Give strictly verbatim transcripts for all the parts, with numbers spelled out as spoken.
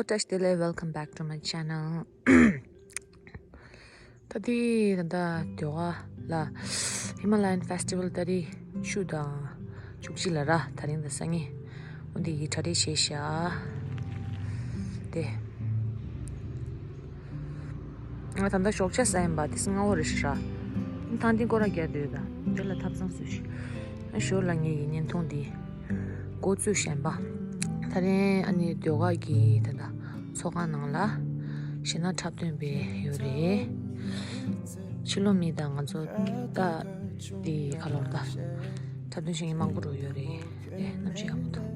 བཀྲ་ཤིས་བདེ་ལེགས། Welcome back to my channel. ད་དེ་ད་ལྟ་ཟློས་གར་ལ་Himalayan Festival ཏ་རིག་བཅུ་དང་བཅུ་གཅིག་ལ་ར། དེ་རིང་དང་སང་ཉིན་འོ་འདི་གི་གྲ་སྒྲིག་བྱས་ཤག་དེ། ང་ད་ལྟ་ཞོགས་ཇ་ཟ་ཡིན་པ། དེ་སྔ་པོ་རེད་ཤག་ཐང་ཐིང་སྐོར་ར་རྒྱག་འདོད་ད། དེ་ལ་ཐབ་ཚང་བཟོས་ཤག་ཞོར་ལ་ངེད་ཀྱི་བརྙན་ཐུང་འདི་འགོ་བཙུགས་བཞིན་པ། དེ་རིང་ཨ་ནི་ཟློས་གར་གྱི་ད་ལྟ་ཚོགས་ཁང་ནང་ལ་གཞས་སྣ་འཁྲབ་སྟོན་སྤེལ་ཡོད་རེད། ཕྱི་ལོགས་མི་དང་ང་ཚོ་ད་འདི་ག་ལོར་ད་འཁྲབ་སྟོན་བྱེད་མཁན་མང་པོ་འགྲོ་ཡོད་རེད། ཨེ་གནམ་གཤིས་ཡག་པོ་འདུག་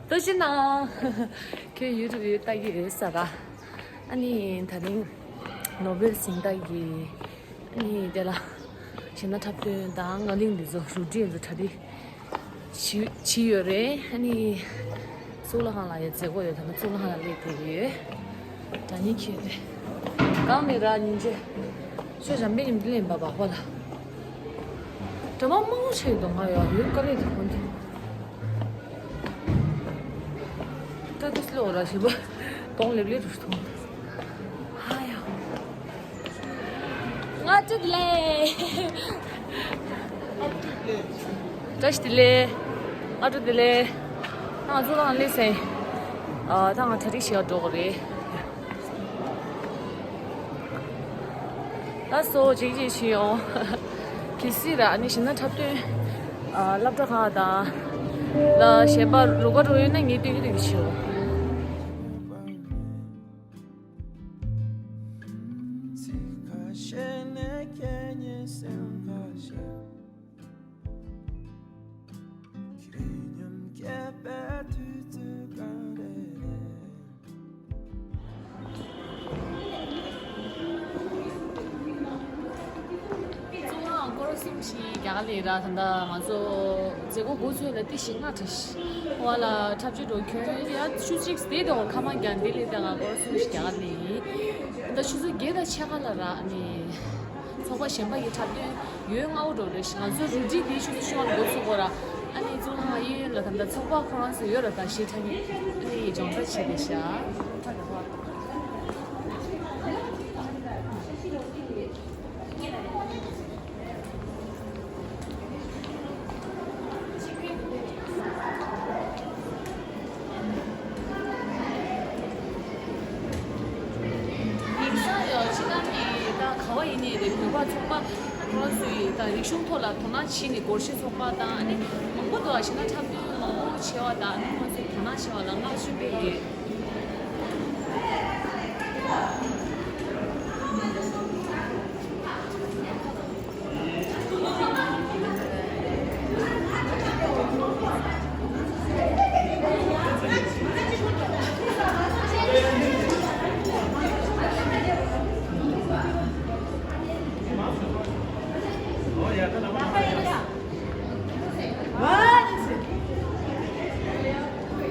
ལྟོས་ཤིག་གནང་། ཁྱོད་ཡུ་ཊུབ་ལྟ་གི་ཡོད་ས་ར། ཨ་ནི་དེ་རིང་ནོ་བེལ་གཟེངས་རྟགས་ཀྱི་ཨ་ནི་དེ་ལ་གཞས་སྣ་འཁྲབ་སྟོན་དང་རྔན་ལེན་འདི་ཚོ་རུ་སྒྲིག་འདི་གྲ་སྒྲིག་བྱས་བྱས་ཡོད་རེད། ཨ་ནི་གཙུག་ལག་ཁང་ལ་ཡ་མཛད་སྒོ་ཡོད། ད་ནི་གཙུག་ལག་ཁང་ལ་སླེབས་བསྡད་ཀྱི་ཡོད། ད་ནི་ཁྱེད་རེད། གང་མི་ར་ཉིན་བྱེད། ཁྱོད་འཇམ་པའི་ཉིན་དུ་ལེན་པ་བག་པ་ལ། དྲ་མ་མང་པོ་ཆེ་འདུག་ང་ཡ་ཡོད་དཀའ་ལས་དེ་ཁོ་འདི། ད་དུ་སླེབས་ར་ཞེས་པ། གདོང་ལེབ་ལེབ་རུ་ཐོང་། ཧ་ཡ། སྔ་དྲོ་བདེ་ལེགས། བཀྲ་ཤིས་བདེ་ལེགས། སྔ་དྲོ་བདེ་ལེགས། ང་ཚོ་རང་སླེབས་ཟིན། ཨ་ད་ང་གྲ་སྒྲིག་བྱེད་ཡག་འགྲོ་དགོས་རེད། ལགས་སོ། ཅིག་ཅིག་བྱེད་ཡོང་། གལ་སྲིད་ར་ཨ་ནི་གཞས་སྣ་འཁྲབ་སྟོན་ཨ་སློབ་གྲྭ་ཁག་དང་ལ་གཞས་པ་རུ་ཁག་འགྲོ་ཡོད་ན་ངས་སྟོན་གྱི་སྟོན་གྱི་བྱེད་ཡོང་། གཙུག་ལག་སྐོར་གསུམ་ཞིག་རྒྱག་ལེ་ར། ད་ལྟ་ང་ཚོ་མཛད་སྒོ་འགོ་ཚུགས་ལ་ཏི་ཞིག་ལྔ་ཁྲི་བ་ལ་འཁྲབ་ཆུ་འགྲོ་ཁྱོད་ཡ་ཆུ་གཅིག་དེ་དང་ཁ་མ་རྒྱག་འདི་ལེ་ད་ང་སྐོར་གསུམ་ཞིག་རྒྱག་ལེ་ཡིན། ད་ལྟ་ཆུ་ཚོད་བརྒྱད་དང་ཕྱེད་ཀ་ལ་ར་ཨ་ནི། ཚོགས་པ་གཞན་པ་ཡི་འཁྲབ་སྟོན་ཡོད་སྔ་པོ་འགྲོ་རེད། ང་ཚོ་རུ་སྒྲིག་དེའི་ཆུ་ཚོད་བཅོ་ལྔ་འགོ་ཚུགས་གོ་ར། ཨ་ནི་གཙུག་ལག་ཁང་གཡས་གཡོན་ལ་ད་ལྟ་ཚོགས་པ་ཁོ་རང་ཚོ་ཡོད་ར། ད་གཞས་འཁྲབ་མཁན་ཨ་ནི་སྦྱོང་བརྡར་བྱེད་བསྡད་ཤག་ཡིག་ཚང་ཡང་སྤྱི་བཏང་གི་ད་ག་བ་ཡིན་ནའི་རེད། བོད་པ་ཚོགས་པ་ཁོ་རང་ཚོའི་ད་རིག་གཞུང་ཐོག་ལ་དོ་སྣང་བྱས་ནས་སྒོར་གཞས་ཚོགས་པ་དང་ཨ་ནི་མང་པོ་འདུག་གཞས་སྣ་འཁྲབ་སྟོན་མང་པོ་བྱས་པ་དང་ཨ་ནི་ཁོང་ཚོས་དོ་སྣང་བྱས་པ་ལ་བསྔགས་བརྗོད་སྤེལ་ཡོད།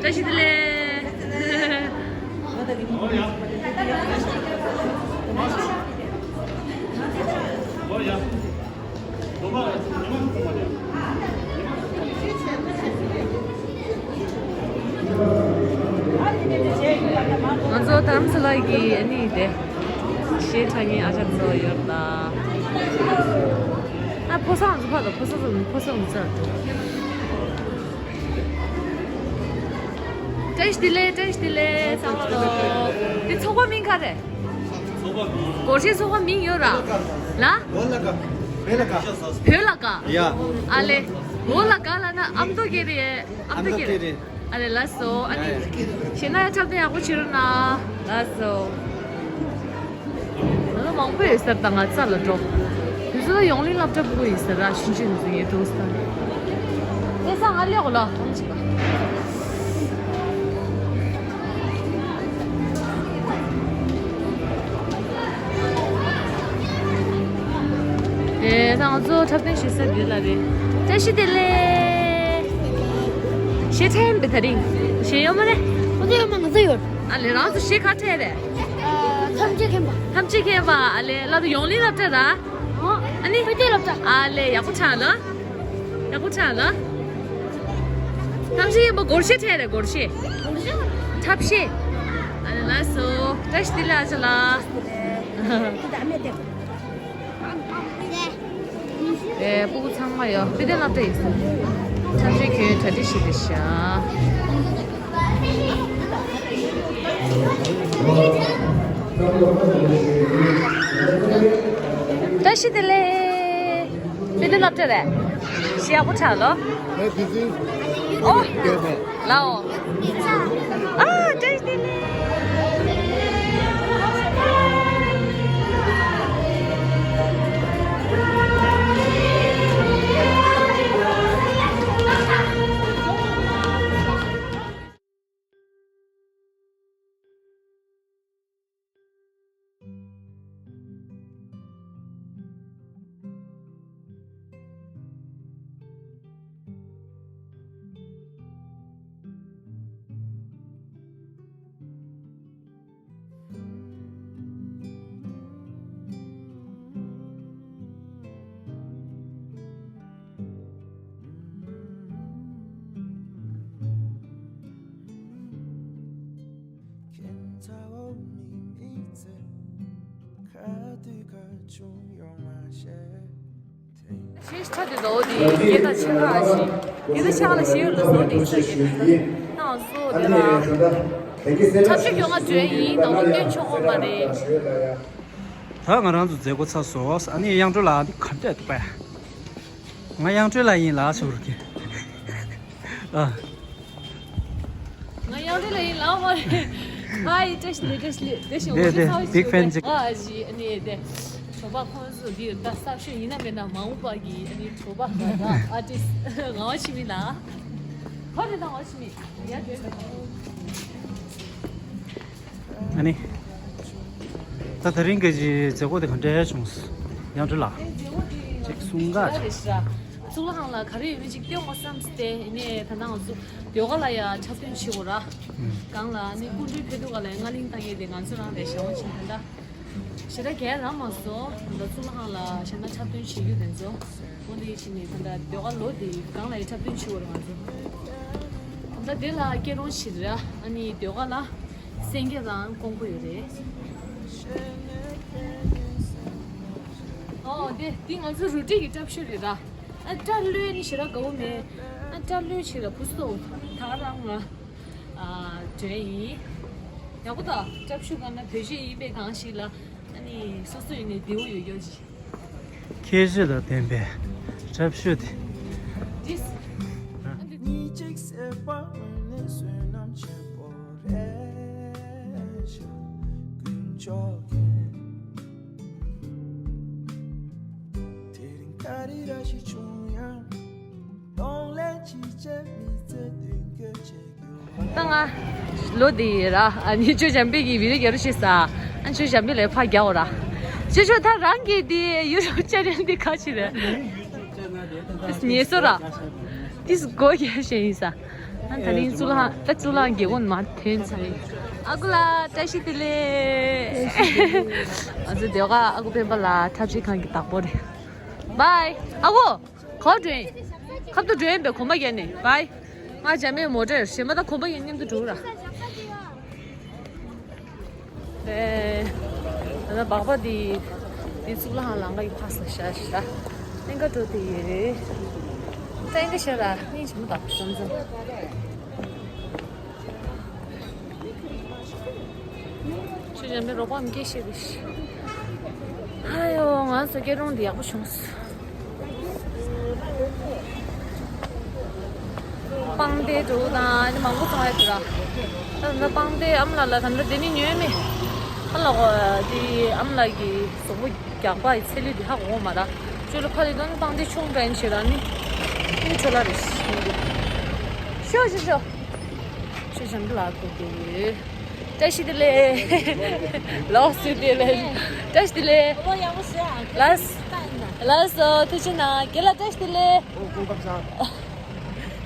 བཀྲ་ཤིས་བདེ་ལེགས། ང་ཚོ་དྷ་རམ་ས་ལ་གི་ཨ་ནི་དེ་གཞས་འཁྲབ་མཁན་ཨ་ཅག་ཚོ་ཡོད་ད། ཨ་ཕོ་གསར་ང་ཚོ་ཕ་དང་ཕོ་གསར་ཚོ་ཕོ་གསར་ང་ཚོ། བཀྲ་ཤིས་བདེ་ལེགས། བཀྲ་ཤིས་བདེ་ལེགས་ཚང་མ་ལོ། འདི་ཚོགས་པ་མིང་ག་རེ། སྒོར་གཞས་ཚོགས་པ་མིང་ཡོད་ར། ལ། བོད་ལ་དགའ། བོད་ལ་དགའ། བོད་ལ་དགའ། ཡ། ཨ་ལེ། བོད་ལ་དགའ་ལ་ན་ཨ་མདོ་སྐད་རེད། ཨ་མདོ་སྐད་རེད། ཨ་ལེ་ལགས་སོ། ཨ་ནི་གཞས་སྣ་འཁྲབ་སྟོན་ཡག་པོ་བྱེད་རོགས་གནང་། ལགས་སོ། ང་ཚོ་མང་པོ་ཡོད་ས་རེད་ད། ང་རྩ་ལ་འགྲོ། དུས་ཚོད་ཡོང་ལི་སློབ་གྲྭ་ཕྲུ་གུ་ཡིན་ས་ར། ཤུན་ཅུན་ཚོ་ཡོད་འགྲོ་ས། དེ་སང་ང་ལེགས་ལ་ཧོང་ཅིག་པ། དེ་ད་ང་ཚོ་འཁྲབ་སྟོན་བྱེད་ས་འདི་ལ་རེད། བཀྲ་ཤིས་བདེ་ལེགས། གཞས་འཁྲབ་ཡིན་པས་དེ་རིང་། གཞས་ཡོད་མ་རེད། ཁོ་ཚོ་ཡོད་མ་ང་ཚོ་ཡོད། ཨ་ལེ་རང་ཚོ་གཞས་ག་འཁྲབ་རེད། ཨ་ཐམས་ཅད་མཁྱེན་པ། ཐམས་ཅད་མཁྱེན་པ། ཨ་ལེ་སློབ་གྲྭ་ཡོང་ལི་སློབ་གྲྭ་ར། ཨོ། ཨ་ནི་བོད་སྡེ་སློབ་གྲྭ། ཨ་ལེ་ཡག་པོ་ཆགས་ལ། ཡག་པོ་ཆགས་ལ། ཐབས་ཤེས་ཡིན་པ་སྒོར་གཞས་འཕྲད་རེད། སྒོར་གཞས། ཐབས་ཤེས། ཨ་ནི་ལགས་སོ། བཀྲ་ཤིས་བདེ་ལེགས་ཨ་ཅག་ལགས། ཨེ། སྤུ་གུ་ཚང་མ་ཡོད། དཔེ་དེབ་སློབ་གྲྭ་ཡིན་ས། ཐབས་ཤེས་ཁྱོན་གྲ་སྒྲིག་ཞིག་རེད་ཤག་བཀྲ་ཤིས་བདེ་ལེགས། དཔེ་དེབ་སློབ་གྲྭ་རེད། ཞེ་ཡག་པོ་ཆགས་ལོ། ཨེ། དེ་ཚོའི། ཨོ། ལའོ། ཨ། བཀྲ་ཤིས་བདེ་ལེགས། ཤེས་ཁྲ་དེ་ནོ་དེ་སྐད་གྲགས་ཆེ་ཁ་ཞིག་སྐད་གྲགས་ཆེ་ཁ་ལ་ཞེ་ཡོད་ལ་སོང་དེ་ས་སྐད་གྲགས་ན་སོ་དེ་ལ་ཁྲ་ཆུ་ཁྱོད་ང་བྲོས་ཡིན་ནང་ལ་སྟོན་ཆོག་གོ་མ་རེད། ད་ང་རང་ཚོ་མཛད་སྒོ་ཚར་སོང་། ཨ་ནི་གཡང་སྒྲོལ་ལགས་ག་འདྲས་འདུག་པས། ང་གཡང་སྒྲོལ་ལགས་ཡིན་ལགས་ཟེར་གི། ཨ། ང་གཡང་སྒྲོལ་ལགས་ཡིན་ལགས་མ་རེད། ཧའི། བཀྲ་ཤིས་བདེ་ལེགས། བཀྲ་ཤིས་བདེ་ལེགས། དེ་དེ་དེ་big fan ཅིག་ཨ་ཞི་ཨ་ནི་དེ། གྲོགས་པ་ཁོང་ཚོ་འདི་ད་གསར་ཤོས་ཡིན་ན་མིན་ན་མ་འོངས་པ་གི་ཨ་ནི་གྲོགས་པ་ང་ད་ཨར་ཊིསི་ངག་དབང་འཆི་མེད་ལགས། ཧོ་རེད་ད་ངག་དབང་འཆི་མེད་ཡར་བྱོན་ཟེར། ཨ་ནི། ད་དེ་རིང་གི་མཛད་སྒོ་དེ་ག་འདྲས་བྱུང་། གཡང་སྒྲོལ་ལགས། ཅིག་གསུང་ག་གཙུག་ལག་ཁང་ལ་ག་རེ་ཡོད་མེད་ཅིག་སྟོན་དགོས་བསམ་སྟེ་ནས་ད་ནང་ཚོ་ཟློས་གར་ལ་ཡ་འཁྲབ་སྟོན་བྱེད་དགོས་ར། གང་ལ་ནི་སྐུ་མགྲོན་ཕེབས་དུས་ག་ལ་ཡ་རྔ་གླིང་བཏང་ཡས་དེ་ང་ཚོ་རང་ལས་གཞན་པ་ཅིག་ད་ལྟ་ཞེ་དྲག་གལ་རག་མ་སོང་། ད་ལྟ་གཙུག་ལག་ཁང་ལ་ཞེ་ན་འཁྲབ་སྟོན་བྱེད་རྒྱུ་དེ་ཚོ་འོ་འདི་ཡིན་ཕྱིན་ནས་ད་ལྟ་ཟློས་གར་ལོ་དེ་གང་ལ་ཡ་འཁྲབ་སྟོན་བྱེད་དགོས་ར་ང་ཚོ་ད་ལྟ་དེ་ལ་སྐྱེལ་རོང་བྱེད་ར། ཨ་ནི་ཟློས་གར་ལ། སེང་གེ་རང་ཀོང་པོ་ཡོད་རེད། ཨོ་དེ་དེ་ང་ཚོ་རུ་ཏྲི་གི་འཁྲབ་ཤོ་རེད་ར། ཨ་སྐྲ་ལོས་ནི་ཞེ་དྲག་དགའ་བོ་མེད། ཨ་སྐྲ་ལོས་ཞེ་དྲག་བུ་སོ་ད་རང་ང་ཨ་དྲན་ཡིན། ཡག་པོ་ད་འཁྲབ་ཤོ་ག་ན་བོད་གཞས་ཡིན་པའི་གང་ཞིག་ལ་ཨ་ནི་སོ་སོ་ཡིན་ནི་བདེ་བོ་ཡོད་ཡོད་ཅིག་ཁྱད་ཆོས་དང་ལྡན་པའི་འཁྲབ་ཤོ་དེ། This། གཉིས་གཅིག་སྲེད་པ་འོན་ནས་བསོད་ནམས་ཆེན་པོ་རེད་ཤག་ཀུན་མཆོག་གིས་དེ་རིང་ག་རེ་ར་ཞིག་བྱུང་ཡང་གདོང་ལེན་ཅི་བྱེད་མི་ཚེ་མདུན་སྐྱོད་བྱེད། ད་ང་ལོ་འདི་ཡི་ར་ཨ་ནི་ཅོ་འཇམ་པའི་གི་བི་ཌིའོ་རྒྱག་རོགས་བྱེད་ས། ཨ་ཅོ་འཇམ་པའི་ལས་ཕ་རྒྱག་འོ་ར། ཅོ་ཅོ་ད་རང་གི་དེ་ཡུ་ཊུབ་ཅེ་ནལ་འདི་ག་ཅི་རེད། ངེས་སོ་ར། ཏིས་གོ་རྒྱ་ཞེ་ཡིན་ས། ཨ་ད་རིང་གཙུག་ལག་ད་གཙུག་ལག་རྒྱལ་སྒོ་མ་ཐོན་ཚར་ཡིན། ཨ་ཁུ་ལ་བཀྲ་ཤིས་བདེ་ལེགས། ང་ཚོ་ཟློས་གར་ཨ་ཁུ་སྤེན་པ་ལགས་འཁྲབ་ཆས་ཁང་གི་བདག་པོ་རེད། བྷའི་ཨ་ཁུ། ག་པར་འགྲོ་ཡིན། ཁབ་ཏུ་འགྲོ་ཡིན་པས་གོམ་པ་བརྒྱབ་ནས་བྷའི། ང་འཇམ་པའི་མོ་ཊར་གཞན་པ་དང་གོམ་པ་བརྒྱབ་མཉམ་དུ་འགྲོ་ར། ཨེ། ད་ལྟ་སྦག་སྦག་འདི་འདི་གཙུག་ལག་ཁང་ལམ་ཁ་གི་ཕར་ལ་བཞག་ཤག་ཨེ་འགའ་འགྲོ་དེ་ཡིན་རེད། ད་ཨེ་འགའ་བཞག་ར་སྙིང་རྗེ་མོ་དང་བསམ་བསམ། ཆུ་འཇམ་པའི་རོགས་པ་མི་སྐད་ཤེས་རེད། ཨ་ཡོ་ང་ཚོ་སྐྱེལ་རོང་འདི་ཡག་པོ་བྱུང་སོང་། པང་གདན་འདྲ་བོ་དང་ཨ་ནི་མང་པོ་ཚང་ཡ་དུ་ར། ད་ལྟ་པང་གདན་ཨ་མ་ལགས་ལ་ད་ལྟ་དེ་ནི་ཉོས་མེད། ཨ་ལགས་དེ་ཨ་མ་ལགས་ཀྱི་གཟུགས་པོ་རྒྱགས་པ་ཡི་ཚེ་ལུས་དེ་ཧ་གོ་མ་ར། ཅོ་ལོ་ཁ་ལི་དོན་པང་གདན་ཆུང་འདྲ་ཡིན་ཞེ་ར་ནི། ཨ་ནི་ཅོ་ལ་རེ་ཞིག་ཤོ་ཤོ་ཤོ། ཆུ་ཆེན་པོ་ལ་ཐུག་དེ། བཀྲ་ཤིས་བདེ་ལེགས། ལགས་སོ་བདེ་ལེགས། བཀྲ་ཤིས་བདེ་ལེགས། ལགས། ལགས་སོ་ཐུགས་རྗེ་གནང་། རྒན་ལགས་བཀྲ་ཤིས་བདེ་ལེགས།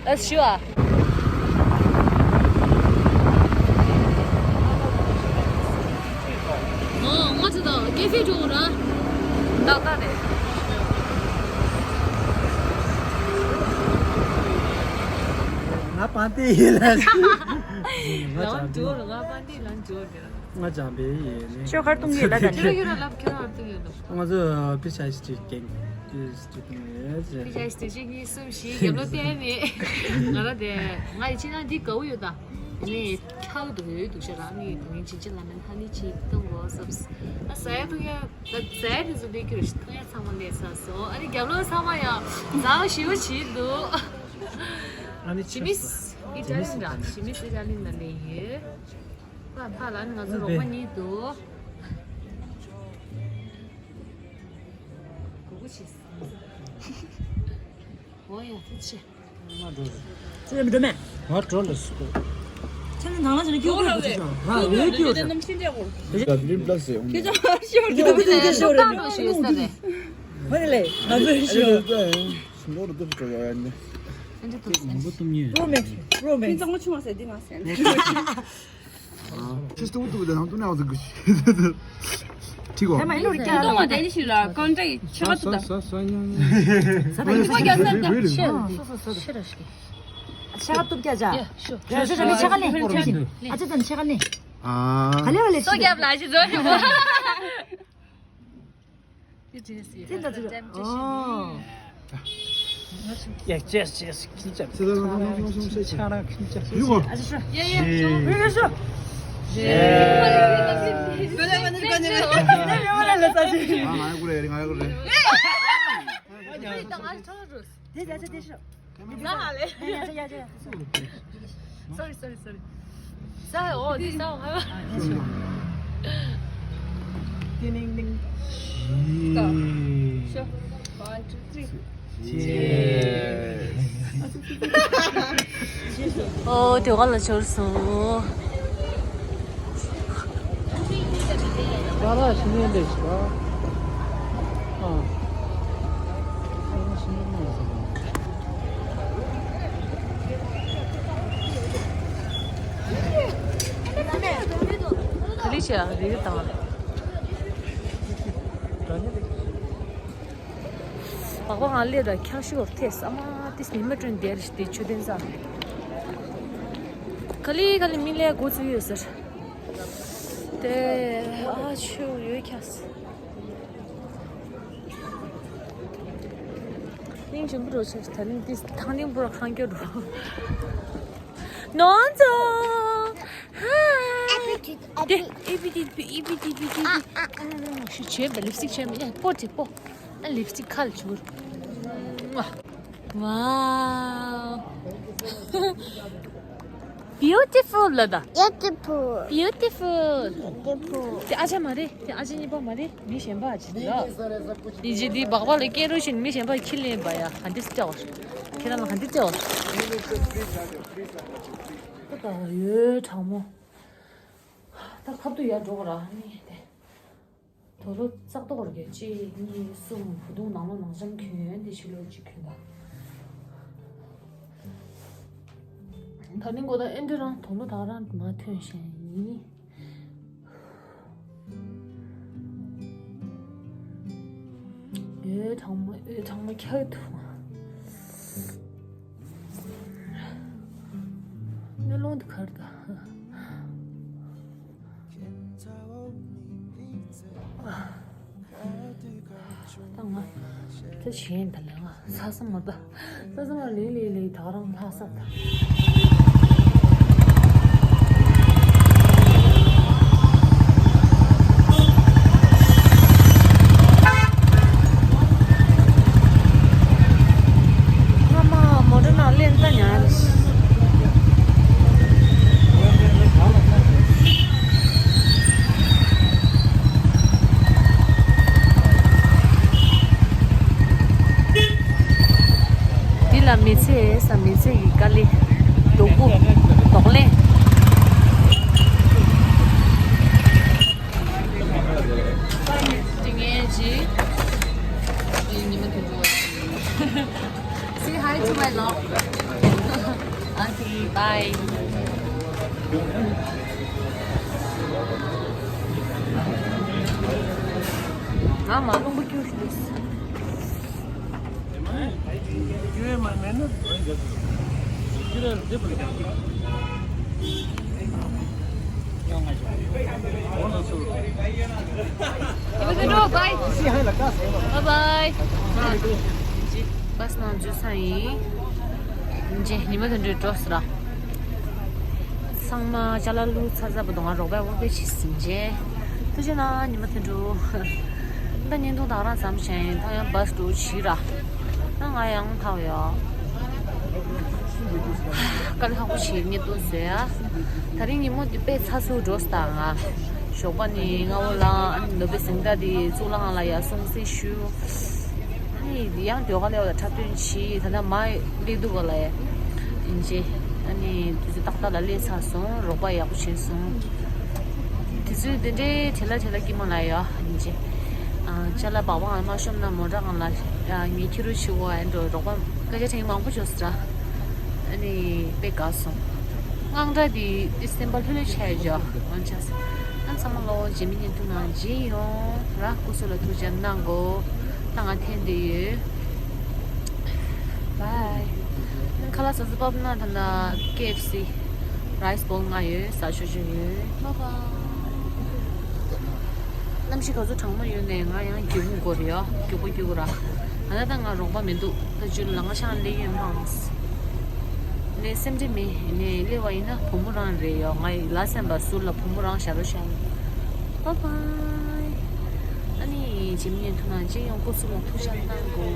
ལགས་ཞུ་ཨ། ཨོ་ང་ཚོ་ད་ཀེ་ཧྥེ་འགྲོ་ར། ཏག་ཏག་རེད། ང་པ། དེ་ཡིན་ལ། ལོན་ཇོ་ལ་ང་པན་དེ་ལོན་ཇོ་དེ། ང་ཅང་པེ་ཡིན་ནི། ཤོ་ཁར་ཏུང་ཡིན་ལ་ད་ནི། ཁྱོད་ཡོད་ལབ་ཁྱོད་ཨར་ཏུང་ཡོད་ལབ། ང་ཚོ་པི་ཆ་ཨིས་ཏི་ཀེང་པི་ཆ་ཨིས་ཏི་ཀེང་ཡོད་ཅེ། པི་ཆ་ཨིས་ཏི་ཅིག་གཉིས་གསུམ་བཞི་རྒྱབ་ལོ་བལྟས་ནི། ང་ར་དེ་ང་ཡི་ཕྱི་ནང་འདི་དགའ་བོ་ཡོད་ད། ནི་ཁྱག་འདུག་ཡོད་འདུག་ཤ་ར་ནི་དུང་ཡིན་ཅིན་ཅི་ལ་མེན་ཧ་ནི་ཅིག་གཏོང་དགོས་སོབ། ཨ་ཟ་ཡ་འཐུང་ཡ། ད་ཟས་དེ་ཚོ་ལས་ཀྱི་རེད། ཐོན་ཡ་ཚང་མ་ལས་ཚར་སོང་། ཨ་ནི་རྒྱབ་ལོགས་ཚང་མ་ཡང་ཟ་བ་ཞེ་པོ་བྱེད་འདུག་ཨ་ནི་ཇི་མིས་ཨི་ཊ་ལི་ཡན་འདྲ། ཇི་མིས་ཨི་ཊ་ལི་ཡན་ལ་ལས་ཡོད། ཕ་ཕ་ལ་ཨ་ནི་ང་ཚོ་རོགས་པ་གཉིས་འདུག་གུ་གུ་ཆེ། འོ་ཡ་ཐུགས་ཆེ། ཙི་ལ་མི་འགྲོ་མེད། ང་འགྲོ་ལ་སུ། ཁྱེད་ནི་ནང་ལ་ཕྱིན་ན་སྐྱོ་པོ་ཡོད་ཀྱི་ཡོད་རེད། ང་འོས་ཀྱི་ཡོད་རེད། ཁྱེད་ཅག་ཤོར་ཀྱི་ཡོད་ཀྱི་ཤོར་རེད། ཧོ་རེ་ལེ་ང་ཚོ་ཤོར། མང་པོ་གཏོང་ཉེས། རོ་མེད་རོ་མེད། ཁྱེད་ཚང་མ་ཆུང་བ་ཟེར་དེ་མ་ཟེར། ཁྱེད་ཚོ་ཏུ་ཏུ་དང་ཏུ་ནའོ་ཟིག་གི་ཁྲིག་གོ། ད་མ་ཨིན་ལོར་ཀྱང་ཏུ་མ་དེ་ནི་ཞིག་ལ་ཀོན་ཏྲེ་ཆ་ཏུ་ད། ས་ས་ས་ཉང་ཉང་། ས་ས་ས་ས་ས་ས་ས་ས་ས། ཆ་ཏུ་ཀྱ་ཅ། ཆ་ཏུ་ཀྱ་ཅ། ཆ་ཏུ་ཀྱ་ཅ། ཨ་ཅག་ཏུ་ཆ་ཀ་ནི། ཨ་ལེ་ཨ་ལེ། སོ་རྒྱབ་ལ་ཞིག་བཟོ་ཞིག་བོ། ཡ་ཅེས་ཅེས་ཁྱི་ཅག་ཚེ་རིང་ལ་ལོང་སོང་སོང་སེ་ཆ་རང་ཁྱི་ཅག་ཡུ་གོ། ཡ་ཡ་ཡ་ཡ་ཡ། ང་ཡ་ཀུ་རེ་ང་ཡ་ཀུ་རེ། དེ་ཡ་ཅེ་དེ་ཤོ། Sorry, sorry, sorry. ས་འོ་འདི་ས་འོ། ཏི་ནིང་ནིང་། ཤོ། One, two, three. ཨོ་དེ་ག་ལ་འབྱོར་སོང་། ཨ། ག་ལེ་ཤ་རེ་རེ་དང་། བག་བག་ང་སླེབས་ད་འཁྱག་ཤུགས་ཐེབས་ས་མ་ཏིས་ཉི་མ་སྤྲོད་བསྡད་རེད་དེ་མཆོད་རྟེན་རྩ། ག་ལེ་ག་ལེ་མི་ལས་འགོ་ཚུགས་ཡོད་ཟེར། དེ་ཨ་ཆུ་ཡོད་ཁྱག་སི། གླིང་ཆེན་པོ་འགྲོ་ཆེ་ད་གླིང་ཏིས་ཐང་གླིང་པོ་ར་ཁང་སྐྱོ་འགྲོ། ནོན་ཙོ། ཧ། དེ་ཨི་བི་ཏི་ཨི་བི་ཏི་ཨི་བི་ཏི། ཞུ་བྱས་པ་ལིབ་སི་ཊིག་བྱས་པ་ཡ་པོ་དེ་པོ། ཨ་ལིབ་སི་ཊིག་ཁ་ལ་བྱུག Wow. Beautiful ལ་ད། Beautiful. Beautiful. Beautiful. དེ་ཨ་ཅག་མ་རེད། དེ་ཨ་ཅག་གཉིས་པ་མ་རེད། མི་གཞན་པ་ཨ་ཅག་ལ། ཡིན་གཅིག་འདི་སྦག་སྦག་ལ་སྐད་རུ་བཞིན་མི་གཞན་པ་ཁྱི་ལེན་པ་ཡ་ག་འདྲས་སྐྱག་པ། ཁྱེད་རང་ལ་ག་འདྲས་སྐྱག་པ། ད་ཡོད་གྲང་མོ། ད་ཁབ་ཏུ་ཡར་འགྲོ་ག་ར་ནི་དེ། དོ་ལོ་ཙག་ཏོག་རྒྱ་གཅིག་གཉིས་གསུམ་བུ་དུང་ནང་ལོ་ནང་ཤམ་གྱོན་དེ་ཕྱི་ལོ་གཅིག་གྱོན་ད། ད་ནི་མགོ་ད་ཨེ་འདྲ་རང་དོ་ལོ་ད་རང་མ་ཐོན་ཞེན་ཡིན། འོད་གྲང་མོ་འོད་གྲང་མོ་ཁྱག་འདུག་སྨོན་ལམ་དུ་གར་ད། ད་ང་ད་གཞན་ད་ལས་ང་ས་ས་མ་ད། ས་ས་མ་ལས་ལས་ལས་ད་རང་ལྷ་ས་ད། ང་མ་མོ་ཊ་ནང་ལེན་ད་ཉར། འདི་ལ་མི་ཚེ་ས་མི་ཚེ་ཡི་དཀའ་ལས། སྡུག་པོ། གདོང་ལེན། དེ་ངའི་ཇི། ཨེ་ཉི་མ་དུ་འགྲོ་བ། Say hi to my vlog. Okay, bye. ང་མ་རླུང་པོ་སྐྱུར་ཞིག་འདུག་ཡོད་མ་མེད་ན། Bye. Bye bye. Bus ནང་འཛུལ་ས་ཡིན། ཉི་མ་དེ་འདྲའི་འགྲོ་ས་ར། ཚང་མ་ཅ་ལག་བླུགས་ཚར་ཚར་བ་དང་ང་རོགས་པས་དབོར་སྐལ་བྱས་ཟིན་རྗེས། ཐུགས་རྗེ་གནང་ཉི་མ་དེ་འགྲོ། ད་བརྙན་ཐུང་དང་རང་ཙམ་བྱས་ཡིན། ད་ཡང་བ་སི་འགྲོ་བྱེད་ར། ད་ང་ཡང་ཐག་ཡོད། དཀའ་ལས་ཁག་པོ་བྱས་བརྙན་ཐུང་བཟོས་ཡ། ད་རིང་ཉིན་མོ་འདི་དཔེ་ཚ་ཚུགས་འགྲོ་སྟངས་ང་། ཞོགས་པ་ནས་སྔ་བོ་ལངས། ཨ་ནི་ནོར་བུ་གཟེངས་རྟགས་འདི་གཙུག་ལག་ཁང་ལ་ཡར་སོང་ཟིན་ཞུ། ཨ་ནི་ཡང་ཟློས་གར་སླེབས་པ་ལ་འཁྲབ་སྟོན་བྱས། ད་ལྟ་མར་སླེབས་འདུག་ག་ལ་ཡ། ཡིན་རྗེས་ཨ་ནི་དུས་ཚོད་ཏག་ཏག་ལ་སླེབས་ཚར་སོང་། རོགས་པ་ཡག་པོ་བྱས་སོང་། དུས་ཚོད་འདི་འདྲའི་བྲེལ་ལ་བྲེལ་ལ་སྐྱེལ་མ་ལ་ཡ། ཡིན་རྗེས་ཨ་ཅ་ལག་སྦག་སྦག་མ་ཤོམ་ན་མོ་ཊ་སྒང་ལ་ཡ་ངས་ཁྱེར་རོགས་བྱེད་དགོས། ཨ་འགྲོ་རོགས་པ་སྐད་ཆ་དྲན་མང་པོ་བྱུང་སོང་ར། ཨ་ནི་དཔེ་དགའ་སོང་། དངངས་སྐྲག་འདི་འདི་སེམས་པ་ལྷོད་ལྷོད་ཆགས་ཡོད། འོན་ཀྱང་ཨ་ཚང་མ་ལོ་རྗེས་མའི་བརྙན་ཐུང་ནང་མཇལ་ཡོང་ར། སྐུ་གཟུགས་ལ་ཐུགས་ཅག་གནང་གོ། ད་ང་འཐེན་བསྡད་ཡོད། Bye. ཁ་ལག་ཟ་ཟ་བབས་ན་ད་ན་ཀེ་ཨེཕ་སི་རའིས་བོལ་ལྔ་ཡོད། ཟ་ཆོག་ཆོག་ཡོད། Bye bye. གནམ་གཤིས་ག་ཚོད་གྲང་མོ་ཡོད་ནས་ང་ཡང་རྒྱུག་མགོ་རེད་ཡ། རྒྱུག་པ་རྒྱུག་ར། ང་ད་ལྟ་ང་རོགས་པ་མི་འདུག་ད་ཅུ་ལ་ང་ཤང་ལེ་ཡོད་མང་། ལེ་སེམས་ཁྲལ་མེད་ནས་ལེ་བ་ཡིན་ན་བུ་མོ་རང་རེད་ཡ། ང་ཡི་ལ་སེམས་པ་ཟུར་ལ་བུ་མོ་རང་ཞབས་རོ་ཤར། Bye bye. ཨ་ནི་རྗེས་མའི་བརྙན་ཐུང་ནང་མཇལ་ཡོང་། སྐུ་གཟུགས་ལ་ཐུགས་ཅག་གནང་གོ།